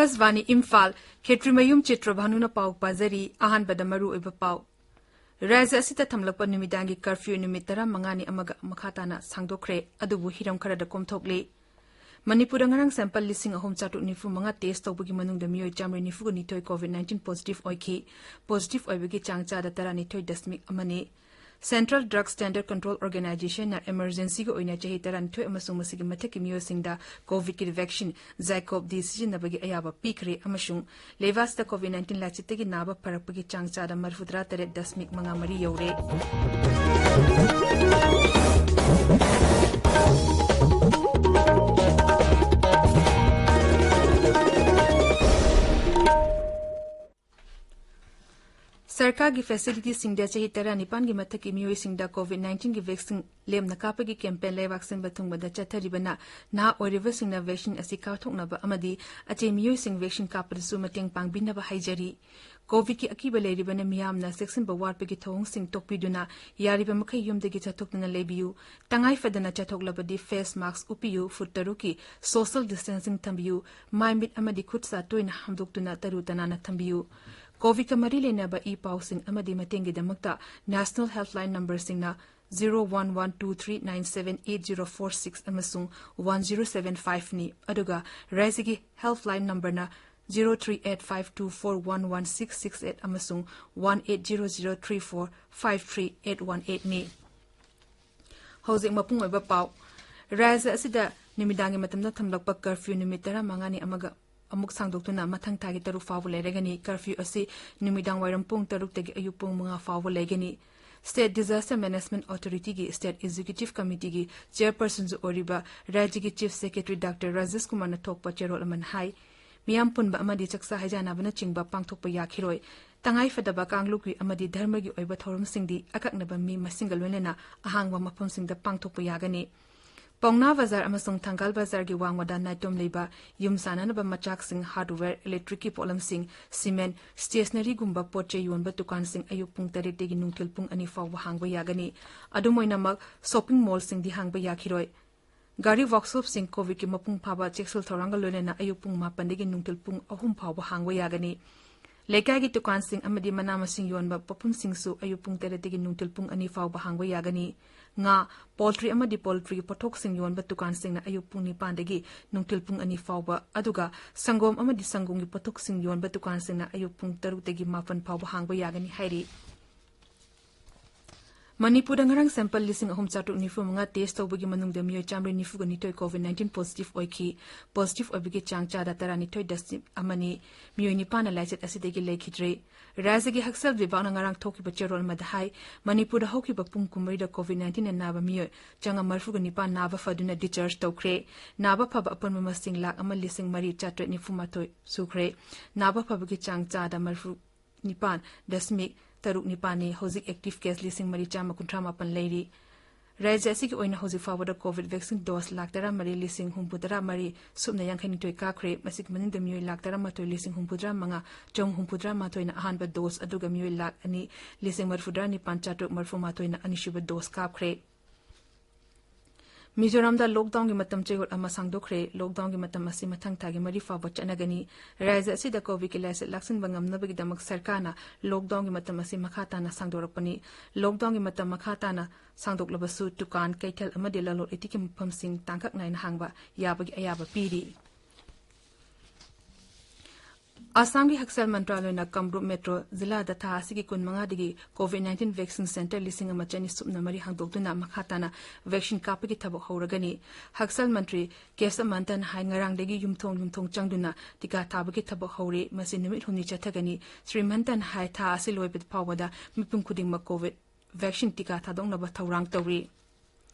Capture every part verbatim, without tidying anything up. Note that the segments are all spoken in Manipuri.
ꯑꯀꯥꯁꯕꯥꯅꯤ ꯏꯝꯐꯥꯜ, ꯈꯦꯇ꯭ꯔꯤꯃꯌꯨꯝ ꯆꯤꯇ꯭ꯔꯚꯥꯅꯨꯅ ꯄꯥꯎ ꯄꯥꯖꯔꯤ꯫ ꯑꯍꯥꯟꯕꯗ ꯃꯔꯨꯑꯣꯏꯕ ꯄꯥꯎ꯫ ꯔꯥꯖ꯭ꯌ ꯑꯁꯤꯗ ꯊꯝꯂꯛꯄ ꯅꯨꯃꯤꯗꯥꯡꯒꯤ ꯀꯔꯐ꯭ꯌꯨ ꯅꯨꯃꯤꯠ ꯇꯔꯥꯃꯉꯥꯅꯤ ꯑꯃꯒ ꯃꯈꯥ ꯇꯥꯅ ꯁꯥꯡꯗꯣꯛꯈ꯭ꯔꯦ, ꯑꯗꯨꯕꯨ ꯍꯤꯔꯝ ꯈꯔꯗ ꯀꯣꯝꯊꯣꯛꯂꯤ꯫ ꯃꯅꯤꯄꯨꯔꯗ ꯉꯔꯥꯡ sample ꯂꯤꯁꯤꯡ ꯑꯍꯨꯝ ꯆꯥꯇ꯭ꯔꯨꯛ ꯅꯤꯐꯨ ꯃꯉꯥ test ꯇꯧꯕꯒꯤ ꯃꯅꯨꯡꯗ ꯃꯤꯑꯣꯏ ꯆꯥꯃꯔꯤ ꯅꯤꯐꯨꯒ ꯅꯤꯊꯣꯏ COVID nineteen positive ꯑꯣꯏꯈꯤ꯫ Positive ꯑꯣꯏꯕꯒꯤ ꯆꯥꯡ ꯆꯥꯗ ꯇꯔꯥꯅꯤꯊꯣꯏ ꯗꯁꯃꯤꯛ ꯑꯃꯅꯤ꯫ Central Drug Standard Control Organizationꯅ emergencyꯒꯤ ꯑꯣꯏꯅ ꯆꯍꯤ ꯇꯔꯥꯅꯤꯊꯣꯏ ꯑꯃꯁꯨꯡ ꯃꯁꯤꯒꯤ ꯃꯊꯛꯀꯤ ꯃꯤꯑꯣꯏꯁꯤꯡꯗ COVIDꯀꯤ vaccine ZyCoV-D ꯁꯤꯖꯤꯟꯅꯕꯒꯤ ꯑꯌꯥꯕ ꯄꯤꯈ꯭ꯔꯦ ꯑꯃꯁꯨꯡ ꯂꯩꯕꯥꯛꯁꯤꯗ COVID nineteen ꯂꯥꯏꯆꯠꯇꯒꯤ ꯅꯥꯕ ꯐꯔꯛꯄꯒꯤ ꯆꯥꯡ ꯆꯥꯗ ꯃꯔꯤꯐꯨꯇꯔꯥ ꯇꯔꯦꯠ ꯗꯁꯃꯤꯛ ꯃꯉꯥ ꯃꯔꯤ ꯌꯧꯔꯦ꯫ ꯁꯔꯀꯥꯔꯒꯤ facilityꯁꯤꯡꯗ ꯆꯍꯤ ꯇꯔꯥꯅꯤꯄꯥꯟꯒꯤ ꯃꯊꯛꯀꯤ ꯃꯤꯑꯣꯏꯁꯤꯡꯗ COVID nineteenꯒꯤ vaccine ꯂꯦꯝꯅ ꯀꯥꯞꯄꯒꯤ campaign ꯂꯩꯕꯥꯛ ꯁꯤꯟꯕ ꯊꯨꯡꯕꯗ ꯆꯠꯊꯔꯤꯕꯅ ꯅꯍꯥ ꯑꯣꯏꯔꯤꯕꯁꯤꯡꯅ vaccine ꯑꯁꯤ ꯀꯥꯞꯊꯣꯛꯅꯕ ꯑꯃꯗꯤ ꯑꯆꯦ ꯃꯤꯑꯣꯏꯁꯤꯡ vaccine ꯀꯥꯞꯄꯗꯁꯨ ꯃꯇꯦꯡ ꯄꯥꯡꯕꯤꯅꯕ ꯍꯥꯏꯖꯔꯤ꯫ COVIDꯀꯤ ꯑꯀꯤꯕ ꯂꯩꯔꯤꯕꯅ ꯃꯤꯌꯥꯝꯅ ꯆꯦꯛꯁꯤꯟꯕ ꯋꯥꯠꯄꯒꯤ ꯊꯧꯑꯣꯡꯁꯤꯡ ꯇꯣꯛꯄꯤꯗꯨꯅ ꯌꯥꯔꯤꯕ ꯃꯈꯩ ꯌꯨꯝꯗꯒꯤ ꯆꯠꯊꯣꯛꯇꯨꯅ ꯂꯩꯕꯤꯌꯨ꯫ ꯇꯉꯥꯏ ꯐꯗꯅ ꯆꯠꯊꯣꯛꯂꯕꯗꯤ face mask ꯎꯞꯄꯤꯌꯨ, ꯐꯨꯠ ꯇꯔꯨꯛꯀꯤ social distancing ꯊꯝꯕꯤꯌꯨ, ꯃꯥꯏ ꯃꯤꯠ ꯑꯃꯗꯤ ꯈꯨꯠ ꯁꯥ ꯇꯣꯏꯅ ꯍꯥꯝꯗꯣꯛꯇꯨꯅ ꯇꯔꯨ ꯇꯅꯥꯟꯅ ꯊꯝꯕꯤꯌꯨ꯫ COVIDꯀ ꯃꯔꯤ ꯂꯩꯅꯕ ꯏ ꯄꯥꯎꯁꯤꯡ ꯑꯃꯗꯤ ꯃꯇꯦꯡꯒꯤꯗꯃꯛꯇ National Helpline numberꯁꯤꯡꯅ zero one one two three nine seven eight zero four six ꯑꯃꯁꯨꯡ one zero seven fiveꯅꯤ, ꯑꯗꯨꯒ ꯔꯥꯖ꯭ꯌꯒꯤ helpline numberꯅ zero three eight five two four one one six six eight ꯑꯃꯁꯨꯡ one eight zero zero three four five three eight one eightꯅꯤ꯫ ꯍꯧꯖꯤꯛ ꯃꯄꯨꯡ ꯑꯣꯏꯕ ꯄꯥꯎ꯫ ꯔꯥꯖ꯭ꯌ ꯑꯁꯤꯗ ꯅꯨꯃꯤꯗꯥꯡꯒꯤ ꯃꯇꯝꯗ ꯊꯝꯂꯛꯄ curfew ꯅꯨꯃꯤꯠ ꯇꯔꯥꯃꯉꯥꯅꯤ ꯑꯃꯒ ꯑꯃꯨꯛ ꯁꯥꯡꯗꯣꯛꯇꯨꯅ ꯃꯊꯪ ꯊꯥꯒꯤ ꯇꯔꯨꯛ ꯐꯥꯎꯕ ꯂꯩꯔꯒꯅꯤ꯫ Curfew ꯑꯁꯤ ꯅꯨꯃꯤꯗꯥꯡ ꯋꯥꯏꯔꯝ ꯄꯨꯡ ꯇꯔꯨꯛꯇꯒꯤ ꯑꯌꯨꯛ ꯄꯨꯡ ꯃꯉꯥ ꯐꯥꯎꯕ ꯂꯩꯒꯅꯤ꯫ State Disaster Management Authorityꯒꯤ State Executive Committeeꯒꯤ chairpersonꯁꯨ ꯑꯣꯏꯔꯤꯕ ꯔꯥꯖ꯭ꯌꯒꯤ Chief Secretary Doctor ꯔꯥꯖꯦꯁ ꯀꯨꯃꯥꯔꯅ ꯊꯣꯛꯄ ꯆꯦꯔꯣꯜ ꯑꯃꯅ ꯍꯥꯏ, ꯃꯤꯌꯥꯝ ꯄꯨꯟꯕ ꯑꯃꯗꯤ ꯆꯥꯛꯆꯥ ꯍꯩꯖꯥꯟꯅꯕꯅꯆꯤꯡꯕ ꯄꯥꯡꯊꯣꯛꯄ ꯌꯥꯈꯤꯔꯣꯏ꯫ ꯇꯉꯥꯏꯐꯗꯕ ꯀꯥꯡꯂꯨꯞꯀꯤ ꯑꯃꯗꯤ ꯙꯔꯃꯒꯤ ꯑꯣꯏꯕ ꯊꯧꯔꯝꯁꯤꯡꯗꯤ ꯑꯀꯛꯅꯕ ꯃꯤ ꯃꯁꯤꯡꯒ ꯂꯣꯏꯅꯅ ꯑꯍꯥꯡꯕ ꯃꯐꯝꯁꯤꯡꯗ ꯄꯥꯡꯊꯣꯛꯄ ꯌꯥꯒꯅꯤ꯫ ꯄꯥꯎꯅꯥ ꯕꯖꯥꯔ ꯑꯃꯁꯨꯡ ꯊꯪꯒꯥꯜ ꯕꯖꯥꯔꯒꯤ ꯋꯥꯡꯃꯗ ꯅꯥꯏꯇꯣꯝ ꯂꯩꯕ ꯌꯨꯝ ꯁꯥꯅꯅꯕ ꯃꯆꯥꯛꯁꯤꯡ, hardware, electricꯀꯤ ꯄꯣꯠꯂꯝꯁꯤꯡ, cement, stationeryꯒꯨꯝꯕ ꯄꯣꯠ ꯆꯩ ꯌꯣꯟꯕ ꯗꯨꯀꯥꯟꯁꯤꯡ ꯑꯌꯨꯛ ꯄꯨꯡ ꯇꯔꯦꯠꯇꯒꯤ ꯅꯨꯡꯊꯤꯜ ꯄꯨꯡ ꯑꯅꯤ ꯐꯥꯎꯕ ꯍꯥꯡꯕ ꯌꯥꯒꯅꯤ꯫ ꯑꯗꯨꯝ ꯑꯣꯏꯅꯃꯛ, shopping mallꯁꯤꯡꯗꯤ ꯍꯥꯡꯕ ꯌꯥꯈꯤꯔꯣꯏ꯫ ꯒꯥꯔꯤ ꯋꯥꯛꯁꯣꯞꯁꯤꯡ ꯀꯣꯚꯤꯗꯀꯤ ꯃꯄꯨꯡ ꯐꯥꯕ ꯆꯦꯛꯁꯤꯜ ꯊꯧꯔꯥꯡꯒ ꯂꯣꯏꯅꯅ ꯑꯌꯨꯛ ꯄꯨꯡ ꯃꯥꯄꯟꯗꯒꯤ ꯅꯨꯡꯊꯤꯜ ꯄꯨꯡ ꯑꯍꯨꯝ ꯐꯥꯎꯕ ꯍꯥꯡꯕ ꯌꯥꯒꯅꯤ꯫ ꯂꯩꯀꯥꯏꯒꯤ ꯗꯨꯀꯥꯟꯁꯤꯡ ꯑꯃꯗꯤ ꯃꯅꯥ ꯃꯁꯤꯡ ꯌꯣꯟꯕ ꯄꯣꯠꯐꯝꯁꯤꯡꯁꯨ ꯑꯌꯨꯛ ꯄꯨꯡ ꯇꯔꯦꯠꯇꯒꯤ ꯅꯨꯡꯊꯤꯜ ꯄꯨꯡ ꯑꯅꯤ ꯐꯥꯎꯕ ꯍꯥꯡꯕ ꯌꯥꯒꯅꯤ꯫ ꯉꯥ, ꯄꯣꯜꯇ꯭ꯔꯤ ꯑꯃꯗꯤ ꯄꯣꯜꯇ꯭ꯔꯤꯒꯤ ꯄꯣꯠꯊꯣꯛꯁꯤꯡ ꯌꯣꯟꯕ ꯗꯨꯀꯥꯟꯁꯤꯡꯅ ꯑꯌꯨꯛ ꯄꯨꯡ ꯅꯤꯄꯥꯟꯗꯒꯤ ꯅꯨꯡꯊꯤꯜ ꯄꯨꯡ ꯑꯅꯤ ꯐꯥꯎꯕ, ꯑꯗꯨꯒ ꯁꯪꯒꯣꯝ ꯑꯃꯗꯤ ꯁꯪꯒꯣꯝꯒꯤ ꯄꯣꯠꯊꯣꯛꯁꯤꯡ ꯌꯣꯟꯕ ꯗꯨꯀꯥꯟꯁꯤꯡꯅ ꯑꯌꯨꯛ ꯄꯨꯡ ꯇꯔꯨꯛꯇꯒꯤ ꯃꯥꯄꯟ ꯐꯥꯎꯕ ꯍꯥꯡꯕ ꯌꯥꯒꯅꯤ ꯍꯥꯏꯔꯤ꯫ ꯃꯅꯤꯄꯨꯔꯗ ꯉꯔꯥꯡ ꯁꯦꯝꯄꯜ ꯂꯤꯁꯤꯡ ꯑꯍꯨꯝ ꯆꯥꯇ꯭ꯔꯨꯛ ꯅꯤꯐꯨ ꯃꯉꯥ ꯇꯦꯁ ꯇꯧꯕꯒꯤ ꯃꯅꯨꯡꯗ ꯃꯤꯑꯣꯏ ꯆꯥꯝꯃꯔꯤ ꯅꯤꯐꯨꯒ ꯅꯤꯊꯣꯏ ꯀꯣꯚꯤꯗ ꯅꯥꯏꯟꯇꯤꯟ ꯄꯣꯖꯤꯇꯤꯚ ꯑꯣꯏꯈꯤ꯫ ꯄꯣꯖꯤꯇꯤꯚ ꯑꯣꯏꯕꯒꯤ ꯆꯥꯡ ꯆꯥꯗ ꯇꯔꯥꯅꯤꯊꯣꯏ ꯗꯁꯃꯤꯛ ꯑꯃꯅꯤ꯫ ꯃꯤꯑꯣꯏ ꯅꯤꯄꯥꯟꯅ ꯂꯥꯏꯆꯠ ꯑꯁꯤꯗꯒꯤ ꯂꯩꯈꯤꯗ꯭ꯔꯦ꯫ ꯔꯥꯖ꯭ꯌꯒꯤ ꯍꯛꯁꯦꯜ ꯕꯤꯚꯥꯒꯅ ꯉꯔꯥꯡ ꯊꯣꯛꯈꯤꯕ ꯆꯦꯔꯣꯜ ꯑꯃꯗ ꯍꯥꯏ, ꯃꯅꯤꯄꯨꯔꯗ ꯍꯧꯈꯤꯕ ꯄꯨꯡ ꯀꯨꯟꯃꯔꯤꯗ ꯀꯣꯚꯤꯗ ꯅꯥꯏꯟꯇꯤꯟꯅ ꯅꯥꯕ ꯃꯤꯑꯣꯏ ꯆꯥꯝꯃꯉꯥ ꯃꯔꯤꯐꯨꯒ ꯅꯤꯄꯥꯟ ꯅꯥꯕ ꯐꯗꯨꯅ ꯗꯤꯁꯆꯥꯔꯖ ꯇꯧꯈ꯭ꯔꯦ꯫ ꯅꯥꯕ ꯐꯕ ꯑꯄꯨꯟꯕ ꯃꯁꯤꯡ ꯂꯥꯈ ꯑꯃ ꯂꯤꯁꯤꯡ ꯃꯔꯤ ꯆꯥꯇ꯭ꯔꯦꯠ ꯅꯤꯐꯨ ꯃꯥꯊꯣꯏ ꯁꯨꯈ꯭ꯔꯦ꯫ ꯅꯥꯕ ꯐꯕꯒꯤ ꯆꯥꯡ ꯆꯥꯗ ꯃꯔꯤꯐꯨ ꯅꯤꯄꯥꯟ ꯗꯁꯃꯤꯛ ꯇꯔꯨꯛ ꯅꯤꯄꯥꯟꯅꯤ꯫ ꯍꯧꯖꯤꯛ ꯑꯦꯛꯇꯤꯚ ꯀꯦꯁ ꯂꯤꯁꯤꯡ ꯃꯔꯤ ꯆꯥꯝꯃ ꯀꯨꯟꯊ꯭ꯔꯥ ꯃꯥꯄꯟ ꯂꯩꯔꯤ꯫ ꯔꯥꯖ꯭ꯌ ꯑꯁꯤꯒꯤ ꯑꯣꯏꯅ ꯍꯧꯖꯤꯛ ꯐꯥꯎꯕꯗ ꯀꯣꯚꯤꯗ ꯚꯦꯛꯁꯤꯟ ꯗꯣꯁ ꯂꯥꯈ ꯇꯔꯥꯃꯔꯤ ꯂꯤꯁꯤꯡ ꯍꯨꯝꯐꯨꯇꯔꯥ ꯃꯔꯤ ꯁꯨꯞꯅ ꯌꯥꯡꯈꯩꯅꯤꯊꯣꯏ ꯀꯥꯞꯈ꯭ꯔꯦ꯫ ꯃꯁꯤꯒꯤ ꯃꯅꯨꯡꯗ ꯃꯤꯑꯣꯏ ꯂꯥꯈ ꯇꯔꯥꯃꯥꯊꯣꯏ ꯂꯤꯁꯤꯡ ꯍꯨꯝꯐꯨꯇꯔꯥ ꯃꯉꯥ ꯆꯍꯨꯝ ꯍꯨꯝꯐꯨꯇꯔꯥ ꯃꯥꯊꯣꯏꯅ ꯑꯍꯥꯟꯕ ꯗꯣꯁ, ꯑꯗꯨꯒ ꯃꯤꯑꯣꯏ ꯂꯥꯈ ꯑꯅꯤ ꯂꯤꯁꯤꯡ ꯃꯔꯤꯐꯨꯇꯔꯥ ꯅꯤꯄꯥꯟ ꯆꯥꯇ꯭ꯔꯨꯛ ꯃꯔꯤꯐꯨ ꯃꯥꯊꯣꯏꯅ ꯑꯅꯤꯁꯨꯕ ꯗꯣꯁ ꯀꯥꯞꯈ꯭ꯔꯦ꯫ ꯃꯤꯖꯣꯔꯥꯝꯗ ꯂꯣꯛꯗꯥꯎꯟꯒꯤ ꯃꯇꯝ ꯆꯌꯣꯜ ꯑꯃ ꯁꯥꯡꯗꯣꯛꯈ꯭ꯔꯦ꯫ ꯂꯣꯛꯗꯥꯎꯟꯒꯤ ꯃꯇꯝ ꯑꯁꯤ ꯃꯊꯪ ꯊꯥꯒꯤ ꯃꯔꯤ ꯐꯥꯎꯕ ꯆꯠꯅꯒꯅꯤ꯫ ꯔꯥꯖ꯭ꯌ ꯑꯁꯤꯗ ꯀꯣꯚꯤꯗꯀꯤ ꯂꯥꯏꯆꯠ ꯂꯥꯛꯁꯤꯟꯕ ꯉꯝꯅꯕꯒꯤꯗꯃꯛ ꯁꯔꯀꯥꯔꯅ ꯂꯣꯛꯗꯥꯎꯟꯒꯤ ꯃꯇꯝ ꯑꯁꯤ ꯃꯈꯥ ꯇꯥꯅ ꯁꯥꯡꯗꯣꯔꯛꯄꯅꯤ꯫ ꯂꯣꯛꯗꯥꯎꯟꯒꯤ ꯃꯇꯝ ꯃꯈꯥ ꯇꯥꯅ ꯁꯥꯡꯗꯣꯛꯂꯕꯁꯨ, ꯗꯨꯀꯥꯟ, ꯀꯩꯊꯦꯜ ꯑꯃꯗꯤ ꯂꯂꯣꯟ ꯏꯇꯤꯛꯀꯤ ꯃꯐꯝꯁꯤꯡ ꯇꯥꯡꯀꯛ ꯅꯥꯏꯅ ꯍꯥꯡꯕ ꯌꯥꯕꯒꯤ ꯑꯌꯥꯕ ꯄꯤꯔꯤ꯫ ꯑꯁꯥꯝꯒꯤ ꯍꯛꯁꯦꯜ ꯃꯟꯇ꯭ꯔꯥꯂꯌꯅ ꯀꯥꯃꯔꯨꯞ ꯃꯦꯇ꯭ꯔꯣ ꯖꯤꯂꯥꯗ ꯊꯥ ꯑꯁꯤꯒꯤ ꯀꯨꯟꯃꯉꯥꯗꯒꯤ ꯀꯣꯚꯤꯗ ꯅꯥꯏꯟꯇꯤꯟ ꯚꯦꯛꯁꯤꯟ ꯁꯦꯟꯇꯔ ꯂꯤꯁꯤꯡ ꯑꯃ ꯆꯅꯤ ꯁꯨꯞꯅ ꯃꯔꯤ ꯍꯥꯡꯗꯣꯛꯇꯨꯅ ꯃꯈꯥ ꯇꯥꯅ ꯚꯦꯛꯁꯤꯟ ꯀꯥꯞꯄꯒꯤ ꯊꯕꯛ ꯍꯧꯔꯒꯅꯤ꯫ ꯍꯛꯁꯦꯜ ꯃꯟꯇ꯭ꯔꯤ ꯀꯦꯁꯕ ꯃꯟꯇꯟ ꯍꯥꯏ ꯉꯔꯥꯡꯗꯒꯤ ꯌꯨꯝꯊꯣꯡ ꯌꯨꯝꯊꯣꯡ ꯆꯪꯗꯨꯅ ꯇꯤꯀꯥ ꯊꯥꯕꯒꯤ ꯊꯕꯛ ꯍꯧꯔꯦ꯫ ꯃꯁꯤ ꯅꯨꯃꯤꯠ ꯍꯨꯝꯅꯤ ꯆꯠꯊꯒꯅꯤ꯫ ꯁ꯭ꯔꯤ ꯃꯟꯇꯟ ꯍꯥꯏ ꯊꯥ ꯑꯁꯤ ꯂꯣꯏꯕ ꯐꯥꯎꯕꯗ ꯃꯤꯄꯨꯝ ꯈꯨꯗꯤꯡꯃꯛ ꯀꯣꯚꯤꯗ ꯚꯦꯛꯁꯤꯟ ꯇꯤꯀꯥ ꯊꯥꯗꯣꯛꯅꯕ ꯊꯧꯔꯥꯡ ꯇꯧꯔꯤ꯫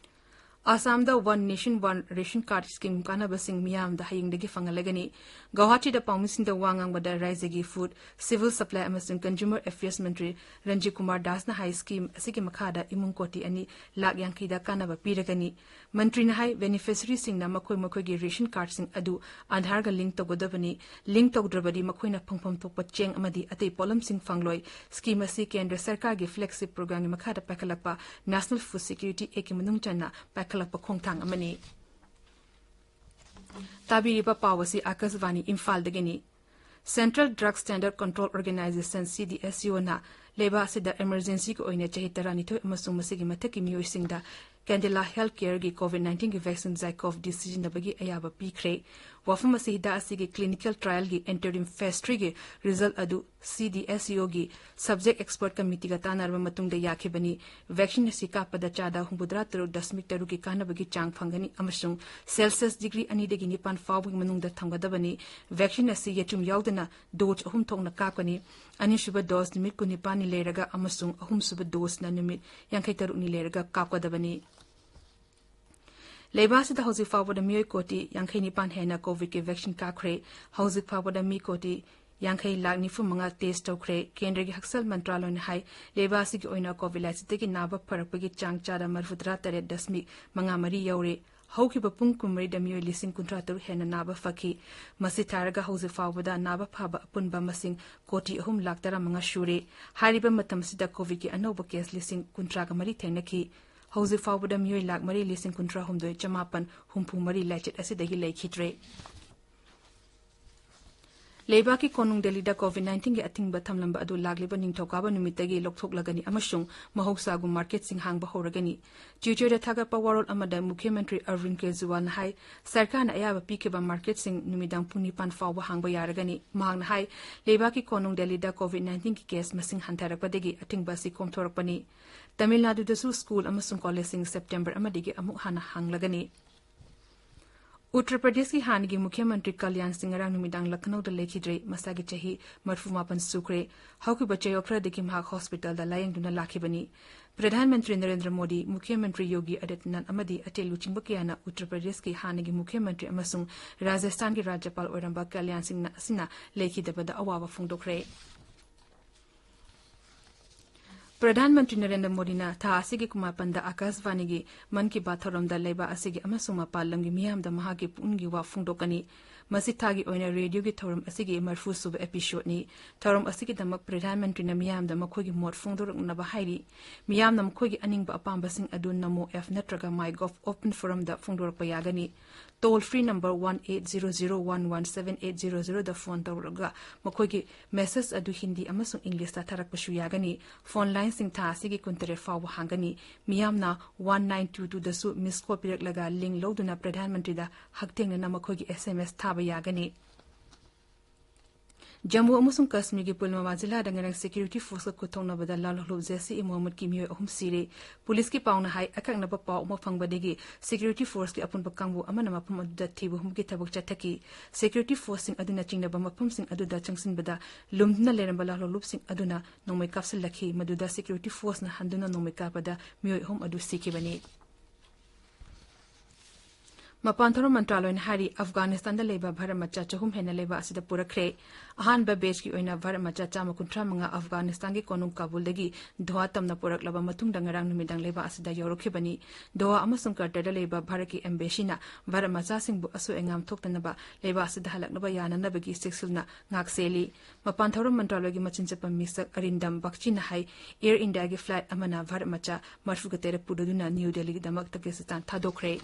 ꯑꯁꯥꯝꯗ one nation one ration card scheme ꯀꯥꯟꯅꯕꯁꯤꯡ ꯃꯤꯌꯥꯝꯗ ꯍꯌꯦꯡꯗꯒꯤ ꯐꯪꯍꯜꯂꯒꯅꯤ꯫ ꯒꯧꯍꯥꯇꯤꯗ ꯄꯥꯎꯃꯤꯁꯤꯡꯗ ꯋꯥ ꯉꯥꯡꯕꯗ ꯔꯥꯖ꯭ꯌꯒꯤ ꯐꯨꯗ, ꯁꯤꯚꯤꯜ ꯁꯄ꯭ꯂꯥꯏ ꯑꯃꯁꯨꯡ ꯀꯟꯖꯨꯃꯔ ꯑꯦꯐꯤꯌꯔꯁ ꯃꯟꯇ꯭ꯔꯤ ꯔꯟꯖꯤꯠ ꯀꯨꯃꯥꯔ ꯗꯥꯁꯅ ꯍꯥꯏ, ꯁ꯭ꯀꯤꯝ ꯑꯁꯤꯒꯤ ꯃꯈꯥꯗ ꯏꯃꯨꯡ ꯀꯣꯇꯤ ꯑꯅꯤ ꯂꯥꯈ ꯌꯥꯡꯈꯩꯗ ꯀꯥꯟꯅꯕ ꯄꯤꯔꯒꯅꯤ꯫ ꯃꯟꯇ꯭ꯔꯤꯅ ꯍꯥꯏ, ꯕꯦꯅꯤꯐꯤꯁꯔꯤꯁꯤꯡꯅ ꯃꯈꯣꯏ ꯃꯈꯣꯏꯒꯤ ꯔꯦꯁꯟ ꯀꯥꯔꯗꯁꯤꯡ ꯑꯗꯨ ꯑꯥꯙꯥꯔꯒ ꯂꯤꯡ ꯇꯧꯒꯗꯕꯅꯤ꯫ ꯂꯤꯡ ꯇꯧꯗ꯭ꯔꯕꯗꯤ ꯃꯈꯣꯏꯅ ꯐꯪꯐꯝ ꯊꯣꯛꯄ ꯆꯦꯡ ꯑꯃꯗꯤ ꯑꯇꯩ ꯄꯣꯠꯂꯝꯁꯤꯡ ꯐꯪꯂꯣꯏ꯫ ꯁ꯭ꯀꯤꯝ ꯑꯁꯤ ꯀꯦꯟꯗ꯭ꯔ ꯁꯔꯀꯥꯔꯒꯤ ꯐ꯭ꯂꯦꯒꯁꯤꯞ ꯄ꯭ꯔꯣꯒ꯭ꯔꯥꯝꯒꯤ ꯃꯈꯥꯗ ꯄꯥꯏꯈꯠꯂꯛꯄ ꯅꯦꯁꯅꯦꯜ ꯐꯨꯗ ꯁꯦꯀ꯭ꯌꯨꯔꯤꯇꯤ ꯑꯦꯛꯀꯤ ꯃꯅꯨꯡ ꯆꯟꯅ ꯄꯥꯏꯈꯠꯂꯛꯄ ꯈꯣꯡꯊꯥꯡ ꯑꯃꯅꯤ꯫ ꯇꯥꯕꯤꯔꯤꯕ ꯄꯥꯎ ꯑꯁꯤ ꯑꯥꯀꯥꯁꯕꯥꯅꯤ ꯏꯝꯐꯥꯜꯗꯒꯤꯅꯤ꯫ Central Drug Standard Control Organisation, CDSCO, ꯅ ꯂꯩꯕꯥꯛ ꯑꯁꯤꯗ emergency ꯒꯤ ꯑꯣꯏꯅ ꯆꯍꯤ ꯇꯔꯥꯅꯤꯊꯣꯏ ꯑꯃꯁꯨꯡ ꯃꯁꯤꯒꯤ ꯃꯊꯛꯀꯤ ꯃꯤꯑꯣꯏꯁꯤꯡꯗ Candela Healthcare ꯒꯤ COVID nineteen ꯒꯤ vaccine ZyCoV-D ꯁꯤꯖꯤꯟꯅꯕꯒꯤ ꯑꯌꯥꯕ ꯄꯤꯈ꯭ꯔꯦ꯫ ꯋꯥꯐꯝ ꯑꯁꯤ ꯍꯤꯗꯥꯛ ꯑꯁꯤꯒꯤ clinical trial ꯒꯤ interim phase three ꯒꯤ result ꯑꯗꯨ CDSCO ꯒꯤ subject expert committee ꯒ ꯇꯥꯟꯅꯔꯕ ꯃꯇꯨꯡꯗ ꯌꯥꯈꯤꯕꯅꯤ꯫ Vaccine ꯑꯁꯤ ꯀꯥꯞꯄꯗ ꯆꯥꯗ ꯍꯨꯝꯐꯨꯇꯔꯥ ꯇꯔꯨꯛ ꯗꯁꯃꯤꯛ ꯇꯔꯨꯛ ꯀꯤ ꯀꯥꯟꯅꯕꯒꯤ ꯆꯥꯡ ꯐꯪꯒꯅꯤ ꯑꯃꯁꯨꯡ Celsius degree ꯑꯅꯤꯗꯒꯤ ꯅꯤꯄꯥꯟ ꯐꯥꯎꯕꯒꯤ ꯃꯅꯨꯡꯗ ꯊꯝꯒꯗꯕꯅꯤ꯫ Vaccine ꯑꯁꯤ ꯌꯦꯇꯨꯝ ꯌꯥꯎꯗꯅ dose ꯑꯍꯨꯝ ꯊꯣꯛꯅ ꯀꯥꯞꯀꯅꯤ꯫ ꯑꯅꯤꯁꯨꯕ dose ꯅꯨꯃꯤꯠ ꯀꯨꯟꯅꯤꯄꯥꯟꯅꯤ ꯂꯩꯔꯒ ꯑꯃꯁꯨꯡ ꯑꯍꯨꯝꯁꯨꯕ dose ꯅ ꯅꯨꯃꯤꯠ ꯌꯥꯡꯈꯩꯇꯔꯨꯛꯅꯤ ꯂꯩꯔꯒ ꯀꯥꯞꯀꯗꯕꯅꯤ꯫ ꯂꯩꯕꯥꯛ ꯑꯁꯤꯗ ꯍꯧꯖꯤꯛ ꯐꯥꯎꯕꯗ ꯃꯤꯑꯣꯏ ꯀꯣꯇꯤ ꯌꯥꯡꯈꯩ ꯅꯤꯄꯥꯟ ꯍꯦꯟꯅ COVID ꯀꯤ vaccine ꯀꯥꯞꯈ꯭ꯔꯦ꯫ ꯍꯧꯖꯤꯛ ꯐꯥꯎꯕꯗ ꯃꯤ ꯀꯣꯇꯤ ꯌꯥꯡꯈꯩ ꯂꯥꯈ ꯅꯤꯐꯨ ꯃꯉꯥ test ꯇꯧꯈ꯭ꯔꯦ꯫ ꯀꯦꯟꯗ꯭ꯔꯒꯤ ꯍꯛꯁꯦꯜ ꯃꯟꯇ꯭ꯔꯥꯂꯣꯏꯅ ꯍꯥꯏ, ꯂꯩꯕꯥꯛ ꯑꯁꯤꯒꯤ ꯑꯣꯏꯅ COVID ꯂꯥꯏꯆꯠꯇꯒꯤ ꯅꯥꯕ ꯐꯔꯛꯄꯒꯤ ꯆꯥꯡ ꯆꯥꯗ ꯃꯔꯤꯐꯨꯇꯔꯥ ꯇꯔꯦꯠ ꯗꯁꯃꯤꯛ ꯃꯉꯥ ꯃꯔꯤ ꯌꯧꯔꯦ꯫ ꯍꯧꯈꯤꯕ ꯄꯨꯡ ꯀꯨꯟꯃꯔꯤꯗ ꯃꯤꯑꯣꯏ ꯂꯤꯁꯤꯡ ꯀꯨꯟꯊ꯭ꯔꯥ ꯇꯔꯨꯛ ꯍꯦꯟꯅ ꯅꯥꯕ ꯐꯈꯤ꯫ ꯃꯁꯤ ꯊꯥꯔꯒ ꯍꯧꯖꯤꯛ ꯐꯥꯎꯕꯗ ꯅꯥꯕ ꯐꯕ ꯑꯄꯨꯟꯕ ꯃꯁꯤꯡ ꯀꯣꯇꯤ ꯑꯍꯨꯝ ꯂꯥꯈ ꯇꯔꯥꯃꯉꯥ ꯁꯨꯔꯦ꯫ ꯍꯥꯏꯔꯤꯕ ꯃꯇꯝꯁꯤꯗ COVID ꯀꯤ ꯑꯅꯧꯕ case ꯂꯤꯁꯤꯡ ꯀꯨꯟꯊ꯭ꯔꯥꯒ ꯃꯔꯤ ꯊꯦꯡꯅꯈꯤ꯫ ꯍꯧꯖꯤꯛ ꯐꯥꯎꯕꯗ ꯃꯤꯑꯣꯏ ꯂꯥꯈ ꯃꯔꯤ ꯂꯤꯁꯤꯡ ꯀꯨꯟꯊ꯭ꯔꯥ ꯍꯨꯝꯗꯣꯏ ꯆꯃꯥꯄꯟ ꯍꯨꯝꯐꯨ ꯃꯔꯤ ꯂꯥꯏꯆꯠ ꯑꯁꯤꯗꯒꯤ ꯂꯩꯈꯤꯗ꯭ꯔꯦ꯫ ꯂꯩꯕꯥꯛꯀꯤ ꯀꯣꯅꯨꯡ ꯗꯦꯜꯂꯤꯗ COVID nineteen ꯒꯤ ꯑꯊꯤꯡꯕ ꯊꯝꯂꯝꯕ ꯑꯗꯨ ꯂꯥꯛꯂꯤꯕ ꯅꯤꯡꯊꯧꯀꯥꯕ ꯅꯨꯃꯤꯠꯇꯒꯤ ꯂꯧꯊꯣꯛꯂꯒꯅꯤ ꯑꯃꯁꯨꯡ ꯃꯍꯧꯁꯥꯒꯨꯝ market ꯁꯤꯡ ꯍꯥꯡꯕ ꯍꯧꯔꯒꯅꯤ꯫ Twitter ꯗ ꯊꯥꯒꯠꯄ ꯋꯥꯔꯣꯜ ꯑꯃꯗ ꯃꯨꯈ꯭ꯌ ꯃꯟꯇ꯭ꯔꯤ ꯑꯔꯕꯤꯟꯗ ꯀꯦꯖꯔꯤꯋꯥꯜꯅ ꯍꯥꯏ, ꯁꯔꯀꯥꯔꯅ ꯑꯌꯥꯕ ꯄꯤꯈꯤꯕ market ꯁꯤꯡ ꯅꯨꯃꯤꯗꯥꯡ ꯄꯨꯡ ꯅꯤꯄꯥꯟ ꯐꯥꯎꯕ ꯍꯥꯡꯕ ꯌꯥꯔꯒꯅꯤ꯫ ꯃꯍꯥꯛꯅ ꯍꯥꯏ, ꯂꯩꯕꯥꯛꯀꯤ ꯀꯣꯅꯨꯡ ꯗꯦꯜꯂꯤꯗ COVID nineteen ꯒꯤ case ꯃꯁꯤꯡ ꯍꯟꯊꯔꯛꯄꯗꯒꯤ ꯑꯊꯤꯡꯕ ꯑꯁꯤ ꯀꯣꯝꯊꯣꯔꯛꯄꯅꯤ꯫ ꯇꯥꯃꯤꯜ ꯅꯥꯗꯨꯗꯁꯨ school ꯑꯃꯁꯨꯡ college ꯁꯤꯡ September ꯑꯃꯗꯒꯤ ꯑꯃꯨꯛ ꯍꯟꯅ ꯍꯥꯡꯂꯒꯅꯤ꯫ ꯎꯠꯇꯔ ꯄ꯭ꯔꯗꯦꯁꯀꯤ ꯍꯥꯟꯅꯒꯤ ꯃꯨꯈ꯭ꯌ ꯃꯟꯇ꯭ꯔꯤ ꯀꯜꯌꯥꯟ ꯁꯤꯡ ꯉꯔꯥꯡ ꯅꯨꯃꯤꯗꯥꯡ ꯂꯈꯅꯧꯗ ꯂꯩꯈꯤꯗ꯭ꯔꯦ꯫ ꯃꯁꯥꯒꯤ ꯆꯍꯤ ꯃꯔꯤꯐꯨ ꯃꯥꯄꯟ ꯁꯨꯈ꯭ꯔꯦ꯫ ꯍꯧꯈꯤꯕ ꯆꯌꯣꯜ ꯈꯔꯗꯒꯤ ꯃꯍꯥꯛ hospital ꯗ ꯂꯥꯌꯦꯡꯗꯨꯅ ꯂꯥꯛꯈꯤꯕꯅꯤ꯫ ꯄ꯭ꯔꯙꯥꯟ ꯃꯟꯇ꯭ꯔꯤ ꯅꯔꯦꯟꯗ꯭ꯔ ꯃꯣꯗꯤ, ꯃꯨꯈ꯭ꯌ ꯃꯟꯇ꯭ꯔꯤ ꯌꯣꯒꯤ ꯑꯗꯤꯇ꯭ꯌꯅꯥꯊ ꯑꯃꯗꯤ ꯑꯇꯩ ꯂꯨꯆꯤꯡꯕ ꯀꯌꯥꯅ ꯎꯠꯇꯔ ꯄ꯭ꯔꯗꯦꯁꯀꯤ ꯍꯥꯟꯅꯒꯤ ꯃꯨꯈ꯭ꯌ ꯃꯟꯇ꯭ꯔꯤ ꯑꯃꯁꯨꯡ ꯔꯥꯖꯁꯊꯥꯟꯒꯤ ꯔꯥꯖ꯭ꯌꯄꯥꯜ ꯑꯣꯏꯔꯝꯕ ꯀꯜꯌꯥꯟ ꯁꯤꯡ ꯑꯁꯤꯅ ꯂꯩꯈꯤꯗꯕꯗ ꯑꯋꯥꯕ ꯐꯣꯡꯗꯣꯛꯈ꯭ꯔꯦ꯫ ꯄ꯭ꯔꯙꯥꯟ ꯃꯟꯇ꯭ꯔꯤ ꯅꯔꯦꯟꯗ꯭ꯔ ꯃꯣꯗꯤꯅ ꯊꯥ ꯑꯁꯤꯒꯤ ꯀꯨꯟꯃꯥꯄꯟꯗ ꯑꯥꯀꯥꯁꯕꯥꯅꯤꯒꯤ ꯃꯟ ꯀꯤ ꯕꯥꯠ ꯊꯧꯔꯝꯗ ꯂꯩꯕꯥꯛ ꯑꯁꯤꯒꯤ ꯑꯃꯁꯨꯡ ꯃꯄꯥꯟ ꯂꯝꯒꯤ ꯃꯤꯌꯥꯝꯗ ꯃꯍꯥꯛꯀꯤ ꯄꯨꯛꯅꯤꯡꯒꯤ ꯋꯥ ꯐꯣꯡꯗꯣꯛꯀꯅꯤ꯫ ꯃꯁꯤ ꯊꯥꯒꯤ ꯑꯣꯏꯅ ꯔꯦꯗꯤꯑꯣꯒꯤ ꯊꯧꯔꯝ ꯑꯁꯤꯒꯤ ꯃꯔꯤꯐꯨ ꯁꯨꯕ ꯑꯦꯄꯤꯁꯣꯗꯅꯤ꯫ ꯊꯧꯔꯝ ꯑꯁꯤꯒꯤꯗꯃꯛ ꯄ꯭ꯔꯙꯥꯟ ꯃꯟꯇ꯭ꯔꯤꯅ ꯃꯤꯌꯥꯝꯗ ꯃꯈꯣꯏꯒꯤ ꯃꯣꯠ ꯐꯣꯡꯗꯣꯔꯛꯅꯕ ꯍꯥꯏꯔꯤ꯫ ꯃꯤꯌꯥꯝꯅ ꯃꯈꯣꯏꯒꯤ ꯑꯅꯤꯡꯕ ꯑꯄꯥꯝꯕꯁꯤꯡ ꯑꯗꯨ ꯅꯃꯣ ꯑꯦꯞ ꯅꯠꯇ꯭ꯔꯒ ꯃꯥꯏ ꯒꯣꯚ ꯑꯣꯄꯟ ꯐꯣꯔꯝꯗ ꯐꯣꯡꯗꯣꯔꯛꯄ ꯌꯥꯒꯅꯤ꯫ Toll free number one eight zero zero one one seven eight zero ꯖꯤꯔꯣꯗ ꯐꯣꯟ ꯇꯧꯔꯒ ꯃꯈꯣꯏꯒꯤ ꯃꯦꯁꯦꯖ ꯑꯗꯨ ꯍꯤꯟꯗꯤ ꯑꯃꯁꯨꯡ ꯏꯪꯂꯤꯁꯇ ꯊꯥꯔꯛꯄꯁꯨ ꯌꯥꯒꯅꯤ꯫ ꯐꯣꯟ ꯂꯥꯏꯟꯁꯤꯡ ꯊꯥ ꯑꯁꯤꯒꯤ ꯀꯨꯟꯇꯔꯦꯠ ꯐꯥꯎꯕ ꯍꯥꯡꯒꯅꯤ꯫ ꯃꯤꯌꯥꯝꯅ ꯋꯥꯟ ꯅꯥꯏꯟ ꯇꯨ ꯇꯨꯗꯁꯨ ꯃꯤꯁ ꯀꯣꯜ ꯄꯤꯔꯛꯂꯒ ꯂꯤꯡ ꯂꯧꯗꯨꯅ ꯄ꯭ꯔꯙꯥꯟ ꯃꯟꯇ꯭ꯔꯤꯗ ꯍꯛꯊꯦꯡꯅꯅ ꯃꯈꯣꯏꯒꯤ ꯑꯦꯁ ꯑꯦꯝ ꯑꯦꯁ ꯊꯥꯕ ꯌꯥꯒꯅꯤ꯫ ꯖꯝꯃꯨ ꯑꯃꯁꯨꯡ ꯀꯥꯁꯃꯤꯔꯒꯤ ꯄꯨꯜꯋꯥꯃꯥ ꯖꯤꯂꯥꯗ ꯉꯔꯥꯡ ꯁꯦꯀ꯭ꯌꯨꯔꯤꯇꯤ ꯐꯣꯔꯁꯀ ꯈꯨꯠꯊꯣꯛꯅꯕꯗ ꯂꯥꯜꯍꯧꯂꯨꯞ ꯖꯦꯁ ꯏ ꯃꯣꯍꯝꯃꯗꯀꯤ ꯃꯤꯑꯣꯏ ꯑꯍꯨꯝ ꯁꯤꯔꯦ꯫ ꯄꯨꯂꯤꯁꯀꯤ ꯄꯥꯎꯅ ꯍꯥꯏ, ꯑꯀꯛꯅꯕ ꯄꯥꯎ ꯑꯃ ꯐꯪꯕꯗꯒꯤ ꯁꯦꯀ꯭ꯌꯨꯔꯤꯇꯤ ꯐꯣꯔꯁꯀꯤ ꯑꯄꯨꯟꯕ ꯀꯥꯡꯕꯨ ꯑꯃꯅ ꯃꯐꯝ ꯑꯗꯨꯗ ꯊꯤꯕ ꯍꯨꯝꯕꯒꯤ ꯊꯕꯛ ꯆꯠꯊꯈꯤ꯫ ꯁꯦꯀ꯭ꯌꯨꯔꯤꯇꯤ ꯐꯣꯔꯁꯁꯤꯡ ꯑꯗꯨꯅ ꯆꯤꯡꯅꯕ ꯃꯐꯝꯁꯤꯡ ꯑꯗꯨꯗ ꯆꯪꯁꯤꯟꯕꯗ ꯂꯨꯝꯗꯨꯅ ꯂꯩꯔꯝꯕ ꯂꯥꯜꯍꯧꯂꯨꯞꯁꯤꯡ ꯑꯗꯨꯅ ꯅꯣꯡꯃꯩ ꯀꯥꯞꯁꯤꯜꯂꯛꯈꯤ꯫ ꯃꯗꯨꯗ ꯁꯦꯀ꯭ꯌꯨꯔꯤꯇꯤ ꯐꯣꯔꯁꯅ ꯍꯟꯗꯨꯅ ꯅꯣꯡꯃꯩ ꯀꯥꯞꯄꯗ ꯃꯤꯑꯣꯏ ꯑꯍꯨꯝ ꯑꯗꯨ ꯁꯤꯈꯤꯕꯅꯤ꯫ ꯃꯄꯥꯟ ꯊꯧꯔꯝ ꯃꯟꯇ꯭ꯔꯥꯂꯣꯏꯅ ꯍꯥꯏꯔꯤ, ꯑꯐꯒꯥꯅꯤꯁꯇꯥꯟꯗ ꯂꯩꯕ ꯚꯥꯔꯠ ꯃꯆꯥ ꯆꯍꯨꯝ ꯍꯦꯟꯅ ꯂꯩꯕꯥꯛ ꯑꯁꯤꯗ ꯄꯨꯔꯛꯈ꯭ꯔꯦ꯫ ꯑꯍꯥꯟꯕ ꯕꯦꯆꯀꯤ ꯑꯣꯏꯅ ꯚꯥꯔꯠ ꯃꯆꯥ ꯆꯥꯝꯃ ꯀꯨꯟꯊ꯭ꯔꯥ ꯃꯉꯥ ꯑꯐꯒꯥꯅꯤꯁꯇꯥꯟꯒꯤ ꯀꯣꯅꯨꯡ ꯀꯥꯕꯨꯜꯗꯒꯤ ꯗꯣꯍꯥ ꯇꯝꯅ ꯄꯨꯔꯛꯂꯕ ꯃꯇꯨꯡꯗ ꯉꯔꯥꯡ ꯅꯨꯃꯤꯗꯥꯡ ꯂꯩꯕꯥꯛ ꯑꯁꯤꯗ ꯌꯧꯔꯛꯈꯤꯕꯅꯤ꯫ ꯗꯣꯍꯥ ꯑꯃꯁꯨꯡ ꯀꯇꯔꯗ ꯂꯩꯕ ꯚꯥꯔꯠꯀꯤ ꯑꯦꯝꯕꯦꯁꯤꯅ ꯚꯥꯔꯠ ꯃꯆꯥꯁꯤꯡꯕꯨ ꯑꯁꯣꯏ ꯑꯉꯥꯝ ꯊꯣꯛꯇꯅꯕ ꯂꯩꯕꯥꯛ ꯑꯁꯤꯗ ꯍꯜꯂꯛꯅꯕ ꯌꯥꯅꯅꯕꯒꯤ ꯆꯦꯛꯁꯤꯜꯅ ꯉꯥꯛꯁꯦꯜꯂꯤ꯫ ꯃꯄꯥꯟ ꯊꯧꯔꯝ ꯃꯟꯇ꯭ꯔꯥꯂꯣꯏꯒꯤ ꯃꯆꯤꯟ ꯆꯠꯄ ꯃꯤꯁꯛ ꯑꯔꯤꯟꯗꯝ ꯕꯛꯆꯤꯅ ꯍꯥꯏ, ꯑꯦꯌꯔ ꯏꯟꯗꯤꯌꯥꯒꯤ ꯐ꯭ꯂꯥꯏꯠ ꯑꯃꯅ ꯚꯥꯔꯠ ꯃꯆꯥ ꯃꯔꯤꯐꯨꯒ ꯇꯔꯦꯠ ꯄꯨꯗꯨꯅ ꯅ꯭ꯌꯨ ꯗꯦꯜꯂꯤꯗꯃꯛ ꯇꯥꯖꯤꯀꯤꯁꯇꯥꯟ ꯊꯥꯗꯣꯛꯈ꯭ꯔꯦ꯫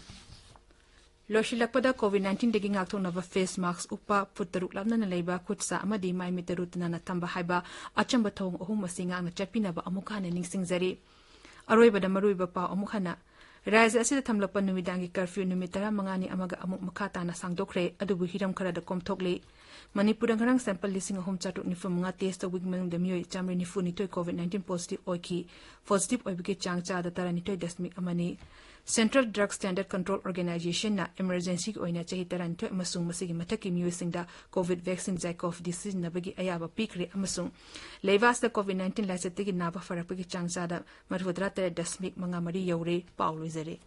ꯂꯣꯏꯁꯤꯜꯂꯛꯄꯗ, ꯀꯣꯚꯤꯗ ꯅꯥꯏꯟꯇꯤꯟꯗꯒꯤ ꯉꯥꯛꯊꯣꯛꯅꯕ ꯐꯦꯁ ꯃꯥꯛꯁ ꯎꯞꯄ, ꯐꯨꯠ ꯇꯔꯨꯛ ꯂꯥꯞꯅꯅ ꯂꯩꯕ, ꯈꯨꯠ ꯁꯥ ꯑꯃꯗꯤ ꯃꯥꯏ ꯃꯤꯠ ꯇꯔꯨ ꯇꯅꯥꯟꯅ ꯊꯝꯕ ꯍꯥꯏꯕ ꯑꯆꯝꯕ ꯊꯧꯑꯣꯡ ꯑꯍꯨꯝ ꯑꯁꯤ ꯉꯥꯛꯅ ꯆꯠꯄꯤꯅꯕ ꯑꯃꯨꯛ ꯍꯟꯅ ꯅꯤꯡꯁꯤꯡꯖꯔꯤ꯫ ꯑꯔꯣꯏꯕꯗ ꯃꯔꯨꯑꯣꯏꯕ ꯄꯥꯎ ꯑꯃꯨꯛ ꯍꯟꯅ꯫ ꯔꯥꯖ꯭ꯌ ꯑꯁꯤꯗ ꯊꯝꯂꯛꯄ ꯅꯨꯃꯤꯗꯥꯡꯒꯤ ꯀꯔꯐ꯭ꯌꯨ ꯅꯨꯃꯤꯠ ꯇꯔꯥꯃꯉꯥꯅꯤ ꯑꯃꯒ ꯑꯃꯨꯛ ꯃꯈꯥ ꯇꯥꯅ ꯁꯥꯡꯗꯣꯛꯈ꯭ꯔꯦ, ꯑꯗꯨꯕꯨ ꯍꯤꯔꯝ ꯈꯔꯗ ꯀꯣꯝꯊꯣꯛꯂꯤ꯫ ꯃꯅꯤꯄꯨꯔꯗ ꯉꯔꯥꯡ ꯁꯦꯝꯄꯜ ꯂꯤꯁꯤꯡ ꯑꯍꯨꯝ ꯆꯥꯇ꯭ꯔꯨꯛ ꯅꯤꯐꯨ ꯃꯉꯥ ꯇꯦꯁ ꯇꯧꯕꯒꯤ ꯃꯅꯨꯡꯗ ꯃꯤꯑꯣꯏ ꯆꯥꯃꯔꯤ ꯅꯤꯐꯨ ꯅꯤꯊꯣꯏ ꯀꯣꯚꯤꯗ ꯅꯥꯏꯟꯇꯤꯟ ꯄꯣꯖꯤꯇꯤꯚ ꯑꯣꯏꯈꯤ꯫ ꯄꯣꯖꯤꯇꯤꯚ ꯑꯣꯏꯕꯒꯤ ꯆꯥꯡ ꯆꯥꯗ ꯇꯔꯥꯅꯤꯊꯣꯏ ꯗꯁꯃꯤꯛ ꯑꯃꯅꯤ꯫ ꯁꯦꯟꯇ꯭ꯔꯦꯜ ꯗ꯭ꯔꯒ ꯁ꯭ꯇꯦꯟꯗꯔꯗ ꯀꯟꯇ꯭ꯔꯣꯜ ꯑꯣꯔꯒꯅꯥꯏꯖꯦꯁꯟꯅ ꯏꯃꯔꯖꯦꯟꯁꯤꯒꯤ ꯑꯣꯏꯅ ꯆꯍꯤ ꯇꯔꯥꯅꯤꯊꯣꯏ ꯑꯃꯁꯨꯡ ꯃꯁꯤꯒꯤ ꯃꯊꯛꯀꯤ ꯃꯤꯑꯣꯏꯁꯤꯡꯗ ꯀꯣꯚꯤꯗ ꯚꯦꯛꯁꯤꯟ ꯖꯥꯏꯀꯣꯚ ꯗꯤ ꯁꯤꯖꯤꯟꯅꯕꯒꯤ ꯑꯌꯥꯕ ꯄꯤꯈ꯭ꯔꯦ ꯑꯃꯁꯨꯡ ꯂꯩꯕꯥꯛ ꯑꯁꯤꯗ ꯀꯣꯚꯤꯗ ꯅꯥꯏꯟꯇꯤꯟ ꯂꯥꯏꯆꯠꯇꯒꯤ ꯅꯥꯕ ꯐꯔꯛꯄꯒꯤ ꯆꯥꯡ ꯆꯥꯗ ꯃꯔꯤꯐꯨꯇꯔꯥ ꯇꯔꯦꯠ ꯗꯁꯃꯤꯛ ꯃꯉꯥ ꯃꯔꯤ ꯌꯧꯔꯦ꯫ ꯄꯥꯎ ꯂꯣꯏꯖꯔꯦ꯫